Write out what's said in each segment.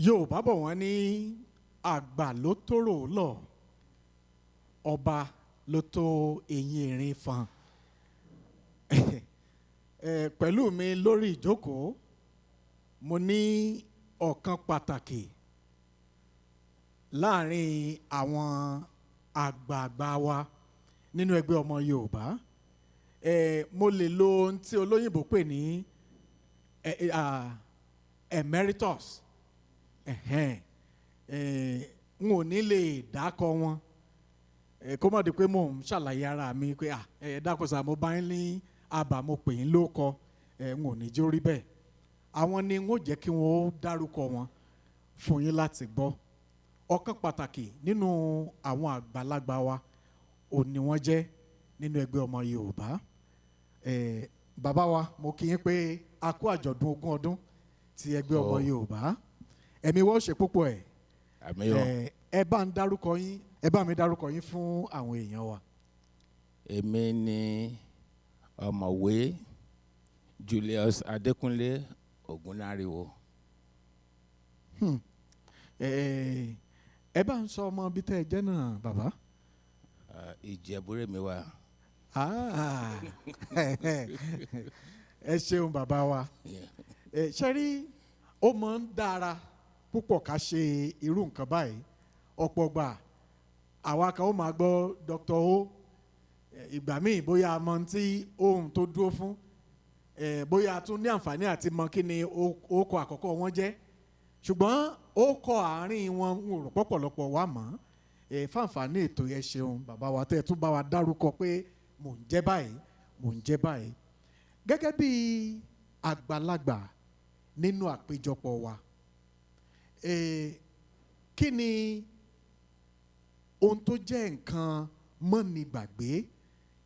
Yorùbá bọ̀, wọ́n ní àgbà ló tóró lọ, ọba ló tó eyín erin fan. Pẹ̀lú mi lórí ìjókòó, mo ní ọ̀kan pàtàkì láàrin àwọn àgbààgbà wa nínú ẹgbẹ́ ọmọ Yorùbá. Mo lè lo ohun tí olóyìnbó pè ní emeritus. Ẹ̀hẹ́n. N ò ní lè dákọ wọn kó má di pé mò ń ṣàlàyé ara mi pé ẹ dákun sá, mo bá yín ní àbá, mo pè yín lóko. N ò ní jó rí bẹ́ẹ̀. Àwọn ni n ó jẹ́ kí wọ́n ó dárúkọ wọn fún yín láti gbọ́. Ọ̀kan pàtàkì nínú àwọn àgbàlagbà wa ò ní wọ́n jẹ́ nínú ẹgbẹ́ ọmọ Yorùbá. Bàbá wa, mo kí yín pé a kú àjọ̀dún 20 ọdún ti ẹgbẹ́ ọmọ Oh. Yorùbá. Ẹ̀mí wọ́n ṣe púpọ̀ ẹ̀. Àmín o. Ẹ bá ń dárúkọ yín, ẹ bá mi dárúkọ yín fún àwọn èèyàn wa. Èmi ni Ọ̀mọ̀wé Julius Adékúnlé Ògúnnáríwò. Ẹ bá ń sọ ọmọ bí tẹ́ ẹ jẹ́ náà, bàbá. Ìjẹ̀bú mi wà. Ah, ẹ ṣeun, bàbá wa. Ṣe rí, ó máa ń dára púpọ̀ ká ṣe irú nǹkan báyìí. Ọ̀pọ̀ gbà àwa kan ó máa gbọ́ Dr. O. Ìgbà míì, bóyá a mọ ohun tí ohun tó dúró fún, bóyá a tún ní àǹfààní àti mọ kí ni orúkọ àkọ́kọ́ wọn jẹ́, ṣùgbọ́n ó kọ àárín wọn, ń rò pọ̀pọ̀lọpọ̀ wa mọ̀ ẹ fáǹfààní ètò. Yẹn ṣeun, bàbá wa, tẹ́ ẹ tún bá wa dárúkọ pé mò ń jẹ́ báyìí, mò ń jẹ́ báyìí. Gẹ́gẹ́ bí àgbàlagbà nínú àpéjọpọ̀ wa, kí ni ohun tó jẹ́ nǹkan mọ́ni gbàgbé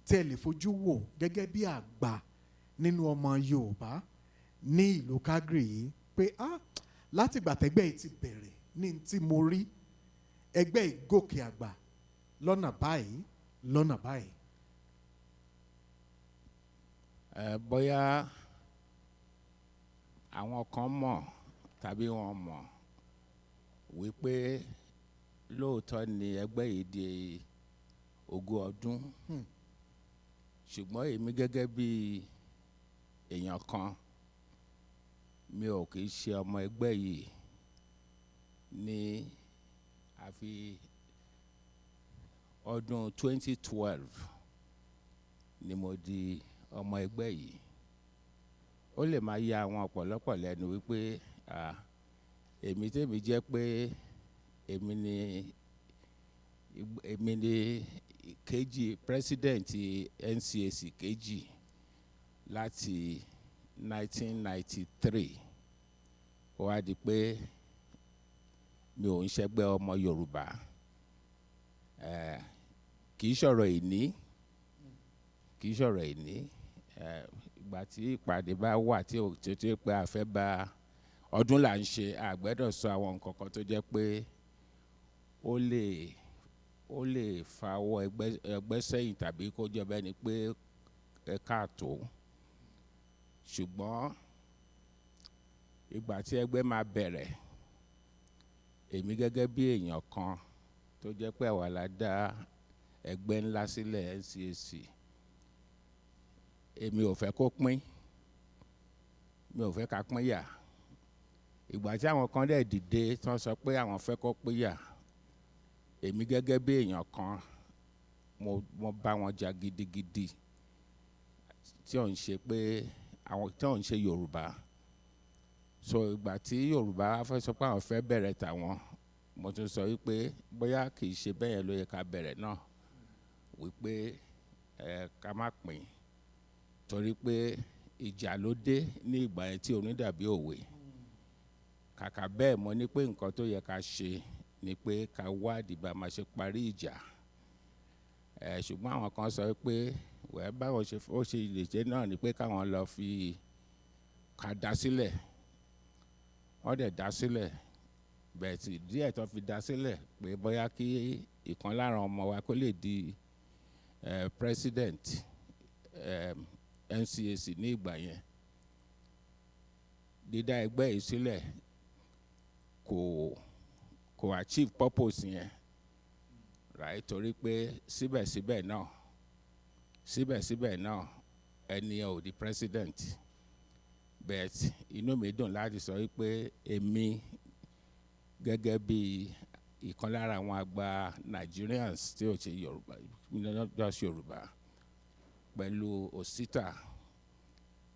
tí ẹ lè fojú wò gẹ́gẹ́ bí àgbà nínú ọmọ Yorùbá ní ìlú Calgary yìí pé, ah, látìgbà tẹ́gbẹ́ yìí ti bẹ̀rẹ̀ ní tí mo rí ẹgbẹ́ yìí gòkè àgbà lọ́nà báyìí, lọ́nà báyìí? Bóyá àwọn kan mọ̀ tàbí wọn mọ̀ wípé lóòótọ́ ni ẹgbẹ́ yìí di 20 ọdún, ṣùgbọ́n èmi gẹ́gẹ́ bí èèyàn kan, mi ò kì í ṣe ọmọ ẹgbẹ́ yìí ní àfi ọdún 2012 ni mo di ọmọ ẹgbẹ́ yìí. Ó lè máa ya àwọn ọ̀pọ̀lọpọ̀ lẹ́nu wípé, ah, èmi tèmi jẹ́ pé èmi ni kejì president NCAC kejì láti 1993. Ó wá di pé mi ò ń ṣẹgbẹ́ ọmọ Yorùbá. Kì í ṣọ̀rọ̀ ìní, kì í ṣọ̀rọ̀ ìní. Ìgbà tí ìpàdé bá wà tí ò tí ó pé a fẹ́ bá ọdún là ń ṣe, a gbọ́dọ̀ sọ àwọn nǹkan kan tó jẹ́ pé ó lè fa ọwọ́ ẹgbẹ́ sẹ́yìn tàbí kó jẹ́ bẹ́ẹ̀ ni pé ẹ káàtó. Ṣùgbọ́n ìgbà tí ẹgbẹ́ máa bẹ̀rẹ̀, èmi gẹ́gẹ́ bí èèyàn kan tó jẹ́ pé àwa la dá ẹgbẹ́ ńlá sílẹ̀ NCAC, èmi ò fẹ́ kó pín, mi ò fẹ́ ká pín yà. Ìgbà tí àwọn kan dẹ̀ dìde tí wọ́n sọ pé àwọn fẹ́ kó pín yà, èmi gẹ́gẹ́ bí èèyàn kan, mo bá wọn jà gidigidi, tí ò ń ṣe pé àwọn tí ò ń ṣe Yorùbá. So ìgbà tí Yorùbá fẹ́ sọ pé àwọn fẹ́ bẹ̀rẹ̀ tàwọn, mo tún sọ wípé bóyá kì í ṣe bẹ́ẹ̀ ló yẹ ká bẹ̀rẹ̀ náà, wípé ká má pín, torí pé ìjà ló dé ní ìgbà yẹn tí orin dàbí òwe. Kàkà bẹ́ẹ̀, mo ní pé nǹkan tó yẹ ká ṣe ni pé ká wádìí bá máa ṣe parí ìjà. Ṣùgbọ́n àwọn kan sọ pé wẹ́ báwọn ṣe ó ṣe lè ṣe náà ni pé káwọn lọ fi ká dá sílẹ̀. Wọ́n dẹ̀ dá sílẹ̀ bẹ́ẹ̀ tí díẹ̀ tó fi dá sílẹ̀ pé bóyá kí ìkan lára ọmọ wa kó lè di president NCAC ní ìgbà yẹn. Dídá ẹgbẹ́ yìí sílẹ̀ kò Kò achieve purpose yẹn, right? Torí pé síbẹ̀síbẹ̀ náà ẹni yẹn ò di president. But inú mi dùn láti sọ wípé èmi gẹ́gẹ́ bí ìkan lára àwọn àgbà Nigerians tí ò ṣe Yorùbá, not just Yorùbá, pẹ̀lú Osita,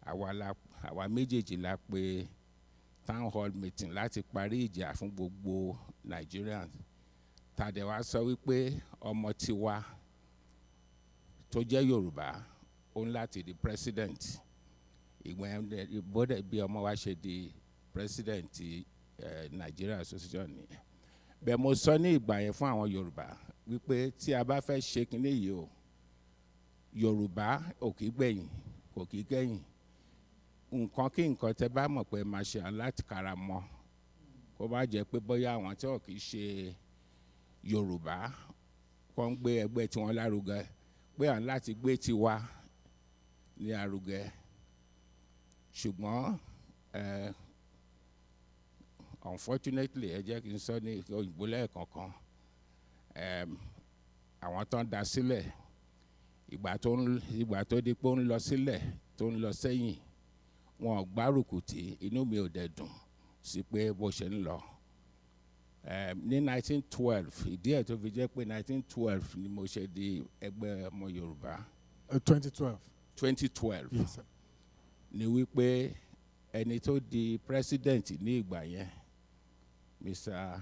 àwa méjèèjì la pé town hall meeting láti parí ìjà fún gbogbo Nigerians. Tàdé wa sọ wípé ọmọ tiwa tó jẹ́ Yorùbá, ó ń láti di president. Ìgbà yẹn bọ́dẹ̀ bí ọmọ wa ṣe di president ti Nigeria Association nìyẹn. Bẹ́ẹ̀ mo sọ ní ìgbà yẹn fún àwọn Yorùbá wípé tí a bá fẹ́ ṣe kinní yìí o, Yorùbá ò kì í gbẹ̀yìn, kò kì í kẹ́yìn. Nǹkan kí nǹkan tẹ bá mọ̀ pé máa ṣe láti kára mọ́, kó má jẹ́ pé bóyá àwọn tí ò kì í ṣe Yorùbá kọ́ ń gbé ẹgbẹ́ tiwọn lárugẹ, pé à ń láti gbé tiwa ní arugẹ. Ṣùgbọ́n unfortunately, ẹ jẹ́ kí n sọ ní òyìnbó lẹ́ẹ̀kọ̀ọ̀kan, àwọn tó ń da sílẹ̀, ìgbà tó di pé ó ń lọ sílẹ̀, tó ń lọ sẹ́yìn, wọn ò gbárùkù tí. Inú mi ò dẹ̀ dùn sí pé bó ṣe ń lọ ní 1912. Ìdí ẹ̀ tó fi jẹ́ pé 1912 ni mo ṣe di ẹgbẹ́ ọmọ Yorùbá. 2012. 2012. Yes, sir. Ni wípé ẹni tó di president ní ìgbà yẹn, Mr.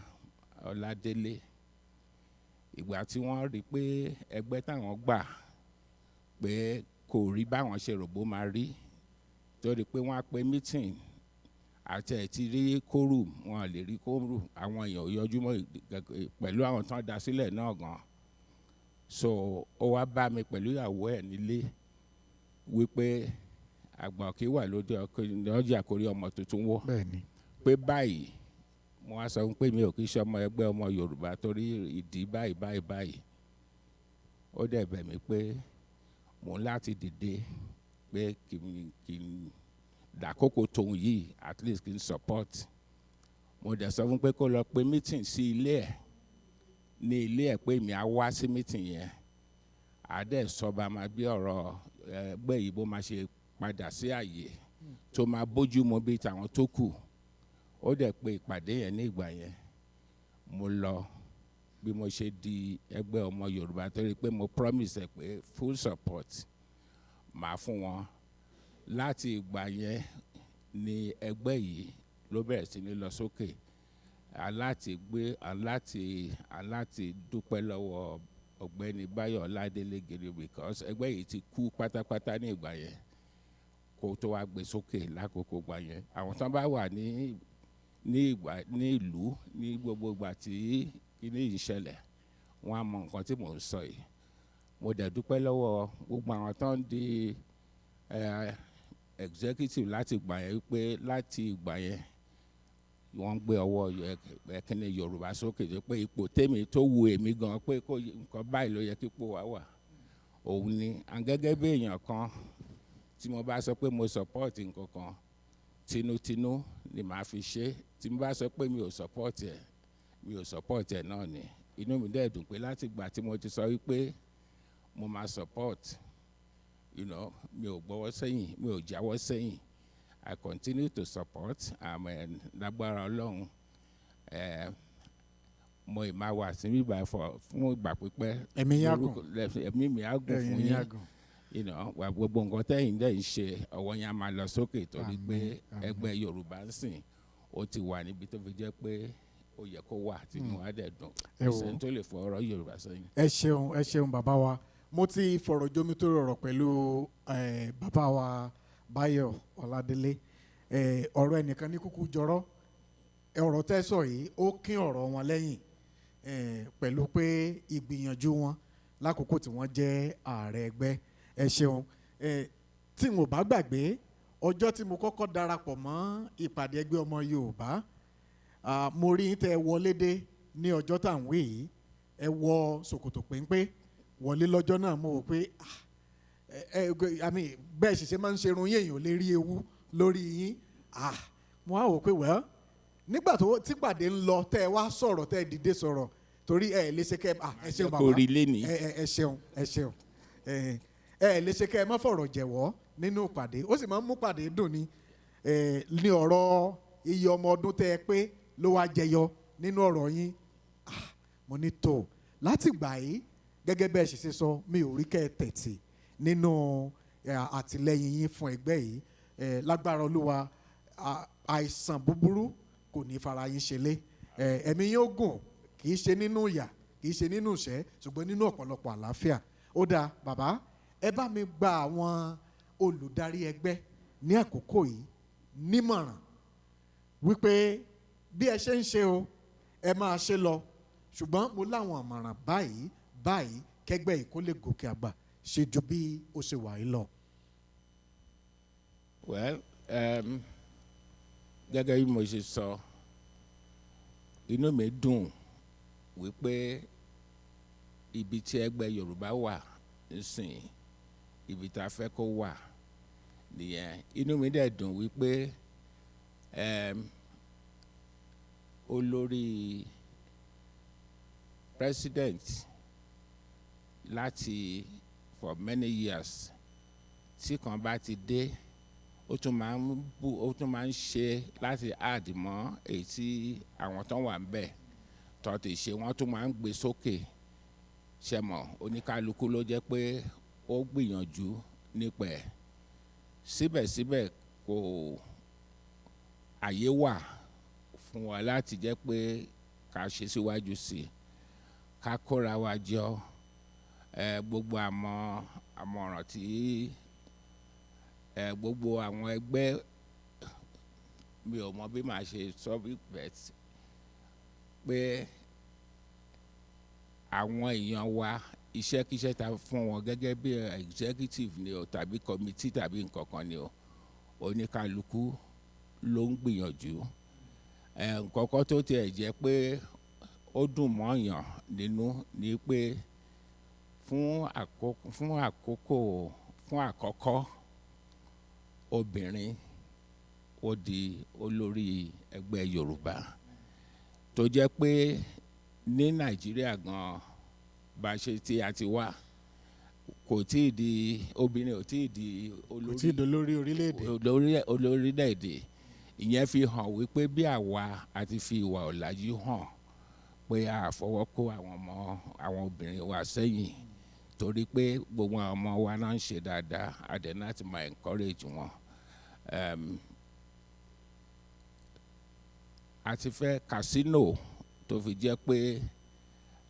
Ọládélé, ìgbà tí wọ́n rí pé ẹgbẹ́ táwọn gbà pé kò rí báwọn ṣe rò bó máa rí, torí pé wọ́n á pe meeting àti ẹ̀ ti rí quorum, wọn lè rí quorum, àwọn èèyàn ò yọjú mọ́ pẹ̀lú àwọn tán dá sílẹ̀ náà gan. So ó wá bá mi pẹ̀lú ìyàwó ẹ̀ nílé wípé àgbà kì í wà lóde ọjà kórí ọmọ tuntun wọ́. Pé báyìí, mo wá sọ fún pé mi ò kí ṣe ọmọ ẹgbẹ́ ọmọ Yorùbá torí ìdí báyìí báyìí báyìí. Ó dẹ̀ bẹ̀ mí pé mò ń láti dìde, pé kí n dàkókò tóun yìí, at least kí n support. Mo dẹ̀ sọ fún pé kó lọ pe meeting sí ilé ẹ̀, ní ilé ẹ̀, pé mi á wá sí meeting yẹn, àdẹ́ sọba máa bí ọ̀rọ̀ ẹgbẹ́ yìí bó máa ṣe padà sí àyè tó máa bójú mu bíi tàwọn tó kù. Ó dẹ̀ pe ìpàdé yẹn. Ní ìgbà yẹn mo lọ. Bí mo ṣe di ẹgbẹ́ ọmọ Yorùbá, torí pé mo promise ẹ pé full support màá fún wọn. Láti ìgbà yẹn ni ẹgbẹ́ yìí ló bẹ̀rẹ̀ sí ní lọ sókè. Aláti gbé aláti aláti dúpẹ́ lọ́wọ́ Ọ̀gbẹ́ni Báyọ̀ Ọládélé gidi, because ẹgbẹ́ yìí ti kú pátápátá ní ìgbà yẹn kó tó wá gbé sókè. Lákòókò gbà yẹn, àwọn tán bá wà ní ìgbà ní ìlú ní gbogbo ìgbà tí kíní yìí ṣẹlẹ̀, wọ́n á mọ nǹkan tí mò ń sọ yìí. Mo dẹ̀ dúpẹ́ lọ́wọ́ gbogbo àwọn tó ń di executive láti ìgbà yẹn, wípé láti ìgbà yẹn wọ́n ń gbé ọwọ́ ẹ̀kíní Yorùbá sókè, tó pé ipò tèmi tó wu èmi gan pé kó nǹkan báyìí ló yẹ kí ipò wa wà. Òun ni à ń gẹ́gẹ́ bí èèyàn kan, tí mo bá sọ pé mo support nǹkan kan, tinútinú ni màá fi ṣe. Tí mo bá sọ pé mi ò support ẹ̀, mi ò support ẹ̀ náà ni. Inú mi dẹ̀ dùn pé láti ìgbà tí mo ti sọ wípé mo máa support, mi ò gbọ́wọ́ sẹ́yìn, mi ò jáwọ́ sẹ́yìn. I continue to support. Àmọ́ lágbára Ọlọ́run, mo ì máa wà sí bíbá fún ìgbà pípẹ́. Ẹ̀mí yín á gùn. Ẹ̀mí mi á gùn fún Ẹ̀mí yín á yín. gùn. Wà gbogbo nǹkan tẹ́yìn dẹ̀ ń ṣe, ọwọ́ yẹn á máa lọ sókè, torí pé Àmín, àmín. ẹgbẹ́ Yorùbá ń sìn, ó ti wà níbi tó fi jẹ́ pé ó yẹ kó wà, tí inú wa dẹ̀ dùn. Ẹ wò. Kò sẹ́ni tó lè fọ ọ̀rọ̀ Yorùbá sẹ́yìn. Ẹ ṣeun, ẹ ṣeun, bàbá wa. Mo ti fọ̀rọ̀ jomitoro ọ̀rọ̀ pẹ̀lú bàbá wa Báyọ̀ Ọládélé. Ọ̀rọ̀ ẹnìkan ní kúkú jọrọ́. Ọ̀rọ̀ tẹ́ sọ yìí, ó kín ọ̀rọ̀ wọn lẹ́yìn pẹ̀lú pé ìgbìyànjú wọn lákòókò tí wọ́n jẹ́ ààrẹ ẹgbẹ́. Ẹ ṣeun. Tí n ò bá gbàgbé, ọjọ́ tí mo kọ́kọ́ darapọ̀ mọ́ ìpàdé ẹgbẹ́ ọmọ Yorùbá, mo rí yín tẹ́ ẹ wọlé dé ní ọjọ́ tá à ń wí yìí. Ẹ wọ ṣòkòtò péńpé wọlé lọ́jọ́ náà. Mo wò pé, ah, ẹ ẹ I mean, bẹ́ẹ̀ sì ṣe máa ń ṣerun yín, èèyàn ò lè rí ewu lórí yín. Ah, mo á wò pé, well, Nígbà tó típàdé ń lọ, tẹ́ ẹ wá sọ̀rọ̀, tẹ́ ẹ dìde sọ̀rọ̀, torí ẹ lè ṣe kẹ́ ẹ ẹ ṣeun bàbá. Kò rí lénìí. Ẹ ṣeun, ẹ ṣeun. Ẹ lè ṣe kẹ́ ẹ má fọ̀rọ̀ jẹ̀wọ́ nínú ìpàdé, ó sì máa ń mú pàdé dùn ni. Ní ọ̀rọ̀ iye ọmọ ọdún tẹ́ ẹ pé ló wá jẹyọ nínú ọ̀rọ̀ yín. Mo ní tó láti gbà yìí, gẹ́gẹ́ bẹ́ẹ̀ ṣe ṣe sọ, mi ò rí kẹ́ ẹ tẹ̀tì nínú àtìlẹ́yìn yín fún ẹgbẹ́ yìí. Lágbára Olúwa, àìsàn búburú kò ní fara yín ṣe lé. Ẹ̀mí yín ó gùn, kì í ṣe nínú ìyà, kì í ṣe nínú ìṣẹ́, ṣùgbọ́n nínú ọ̀pọ̀lọpọ̀ àlàáfíà. Ó dáa bàbá, ẹ bá mi gba àwọn olùdarí ẹgbẹ́ ní àkókò yìí nímọ̀ràn wípé bí ẹ ṣe ń ṣe o, ẹ máa ṣe lọ, ṣùgbọ́n mo láwọn àmọ̀ràn báyìí báyìí kẹgbẹ́ yìí kó lè gòkè àgbà ṣe ju bí ó ṣe wà yìí lọ. Well, gẹ́gẹ́ bí mo ṣe sọ, inú mi dùn wípé ibi tí ẹgbẹ́ Yorùbá wà nísìnyí, ibi tá a fẹ́ kó wà nìyẹn. Inú mi dẹ̀ dùn wípé olórí president láti for many years tí kan bá ti dé, ó tún máa ń bú, ó tún máa ń ṣe láti add mọ́ èyí tí àwọn tó wà ń bẹ̀ tó ti ṣe, wọ́n tún máa ń gbé sókè. Ṣe mọ̀, oníkálukú ló jẹ́ pé ó gbìyànjú nípa ẹ̀. Síbẹ̀síbẹ̀, kò àyè wà fún wa láti jẹ́ pé ká ṣe síwájú sí i, ká kóra wa jọ. Gbogbo àmọ́ àmọ̀ràn tí gbogbo àwọn ẹgbẹ́, mi ò mọ bí màá ṣe sọ bí bẹ́ẹ̀ pé àwọn èèyàn wa, iṣẹ́kíṣẹ́ ta fún wọn gẹ́gẹ́ bí executive ni o, tàbí committee, tàbí nǹkan kan ni o, oníkálukú ló ń gbìyànjú. Nǹkan kan tó tiẹ̀ jẹ́ pé ó dùn mọ́yàn nínú ni pé fún àkókò fún àkọ́kọ́, obìnrin ó di olórí ẹgbẹ́ Yorùbá, tó jẹ́ pé ní Nàìjíríà gan, bá ṣe tí a ti wá, kò tí ì di, obìnrin ò tí ì di Kò tí ì dolórí orílẹ̀-èdè. Olórí olórílẹ̀-èdè. Ìyẹn fi hàn wípé bí àwa àti fi ìwà ọ̀làjú hàn pé a fọwọ́ kó àwọn ọmọ, àwọn obìnrin wa sẹ́yìn, torí pé gbogbo àwọn ọmọ wa náà ń ṣe dáadáa, a dẹ̀ láti máa encourage wọn. A ti fẹ́ casino tó fi jẹ́ pé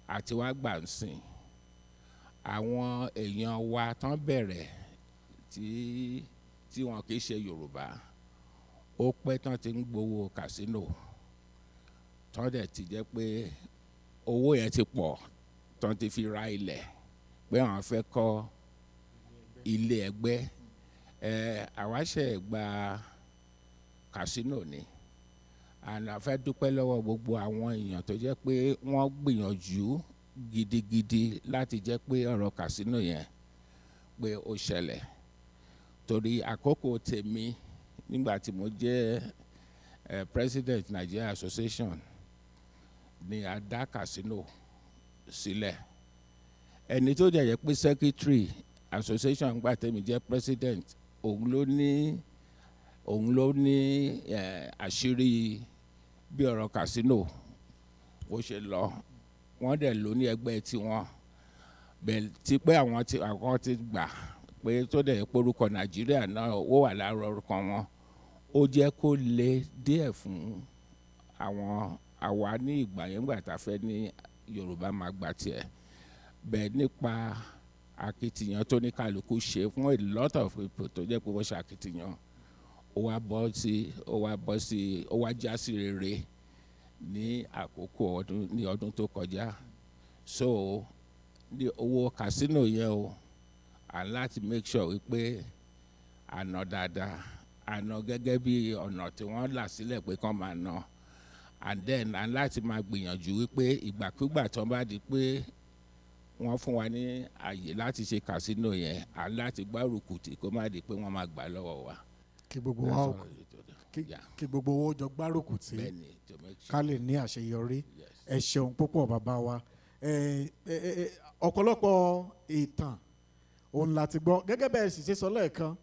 a ti wá gbà ń sìn àwọn èèyàn wa tán bẹ̀rẹ̀ tí wọn kì í ṣe Yorùbá, ó pẹ́ tán ti ń gbowó casino, tán dẹ̀ ti jẹ́ pé owó yẹn ti pọ̀, tán ti fi ra ilẹ̀ pé àwọn fẹ́ kọ́ ilé ẹgbẹ́. Àwa ṣe gba casino ni, and a fẹ́ dúpẹ́ lọ́wọ́ gbogbo àwọn èèyàn tó jẹ́ pé wọ́n gbìyànjú gidigidi láti jẹ́ pé ọ̀rọ̀ casino yẹn pé ó ṣẹlẹ̀, torí àkókò tèmi nígbà tí mo jẹ́ president Nigeria Association ni a dá casino sílẹ̀. Ẹni tó jẹ́ pé secretary association gbà tèmi jẹ́ president, òun ló ní àṣírí bí ọ̀rọ̀ casino ó ṣe lọ. Wọ́n dẹ̀ ló ní ẹgbẹ́ tiwọn bẹ́ẹ̀ ti pé àwọn ti gbà pé tó dẹ̀ porúkọ Nàìjíríà náà ó wà lára orúkọ wọn, ó jẹ́ kó le díẹ̀ fún àwọn àwa ní ìgbà yẹn, gbà tá a fẹ́ ní Yorùbá máa gbà tiẹ̀ bẹ́ẹ̀, nípa akitiyan tó ní kálukú ṣe fún a lot of people tó jẹ́ pé wọ́n ṣe akitiyan, ó wá bọ́ sí ó wá já sí rere ní àkókò ọdún, ní ọdún tó kọjá. So ní owó casino yẹn o, à ń láti make sure wípé àná dáadáa, àná gẹ́gẹ́ bí ọ̀nà tí wọ́n là sílẹ̀ pé kán máa ná, and then à ń láti máa gbìyànjú wípé ìgbàkúgbà tó bá di pé wọ́n fún wa ní àyè láti ṣe casino yẹn, à ń láti gbárùkù tì kó má di pé wọ́n máa gbà lọ́wọ́ wa. Kí gbogbo wa ó Kí gbogbo owó jọ gbárùkù tí Bẹ́ẹ̀ni, to make sure. ká lè ní àṣeyọrí. Yes. Ẹ ṣeun púpọ̀, bàbá wa. Ẹ ẹ ẹ ọ̀pọ̀lọpọ̀ ìtàn òun la ti gbọ́. Gẹ́gẹ́ bẹ́ẹ̀ sì ṣe sọ lẹ́ẹ̀kan,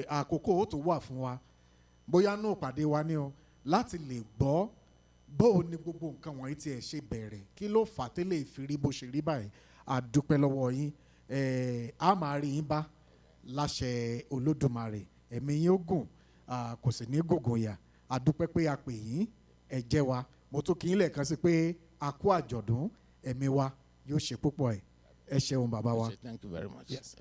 àkókò ó tún wà fún wa, bóyá nù pàdé wa ní o, láti lè gbọ́ bóò ni gbogbo nǹkan wọ̀nyí tiẹ̀ ṣe bẹ̀rẹ̀, kí ló fà á tẹ́lẹ̀ ìfirí bó ṣe rí báyìí. A dúpẹ́ lọ́wọ́ yín. A máa rí yín bá láṣẹ Olódùmarè. Ẹ̀mí yín ó gùn, kò sì ní gògùn yà. A dúpẹ́ pé a pè yín, ẹ jẹ́ wa. Mo tún kí yín lẹ́ẹ̀kan sí pé a kú àjọ̀dún. Ẹ̀mí wa yóò ṣe púpọ̀. Ẹ̀ ẹ ṣeun, bàbá wa. Thank you very much. Yes.